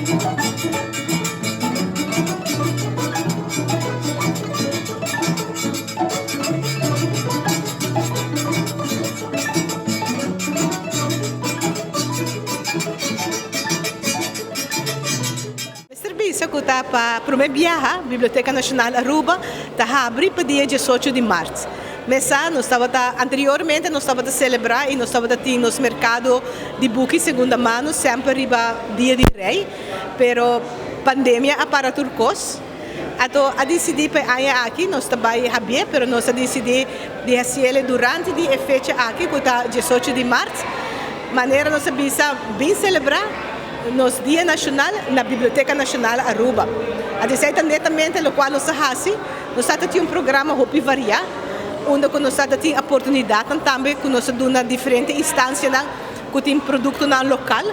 Mester bisa cu ta pa prome biaha Biblioteca Nacional Aruba ta habri pa dia 18 di maart. Mesa nos tabata anteriormente nos tabata celebra y nos tabata tin nos mercado di buki segunda mano semper riba Dia di Rey, pero pandemia a para tur cos. Anto a dicidi pa e aña aki nos ta bay habié, pero nos a dicidi di haciele durante di e fecha aki cu ta 18 di maart. Manera nos a bisa bin celebra nos Dia Nacional na Biblioteca Nacional Aruba. Anto esey ta netamente locual nos a haci. Nos ta tin un programa hopi varia, unda cu nos ta tin oportunidadnan tambe cu nos a duna diferente instancianan cu tin productonan local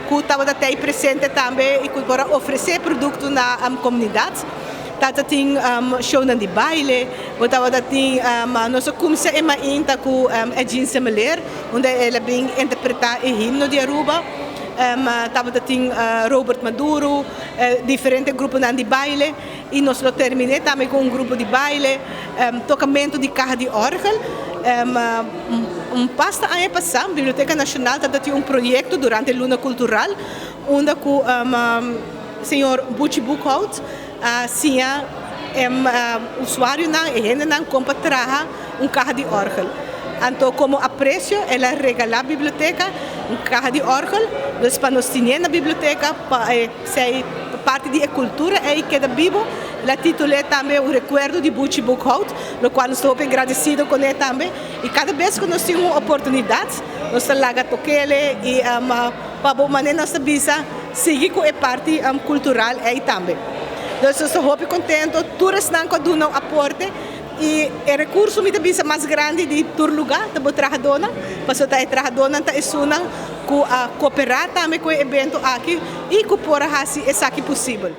cu tabata tey presente tambe y cu por a ofrece producto na comunidad. Tabata tin shownan di baile, bo tabata tin, nos a cuminsa e mainta cu Edjean Semeleer, unda el a bin interpreta e himno di Aruba. Tabata tin Robert Maduro, diferente gruponan di baile. Y nos lo terminé tambe cu un grupo di baile, tocamento di caha di orgel. Un pasta aña pasa, Biblioteca Nacional tabata tin un proyecto durante Luna Cultural, unda cu señor Buchi Boekhout a siña e usuarionan, e hendenan con pa traha un caha di orgel. Anto como aprecio el a regala biblioteca un caha di orgel, dus pa nos tine na biblioteca pa e Esei parti di e kultura ei keda bibo. El a titul'é tambe Un rekuerdo di Buchi Boekhout, lokual nos ta hopi agradesido kuné tambe. I kada bes ku nos tin un oportunidat, nos ta laga tok'el i pa bo manera nos ta bisa sigui ku e parti kultural ei tambe. Dus nos ta hopi kontento tur esnan ku a duna un aporte. I e rekurso mi ta bisa mas grandi di tur lugá ta bo trahadónan, pasobra ta e trahadónan ta esunnan ku a koperá tambe ku e evento aki i ku por a hasi esaki posibel.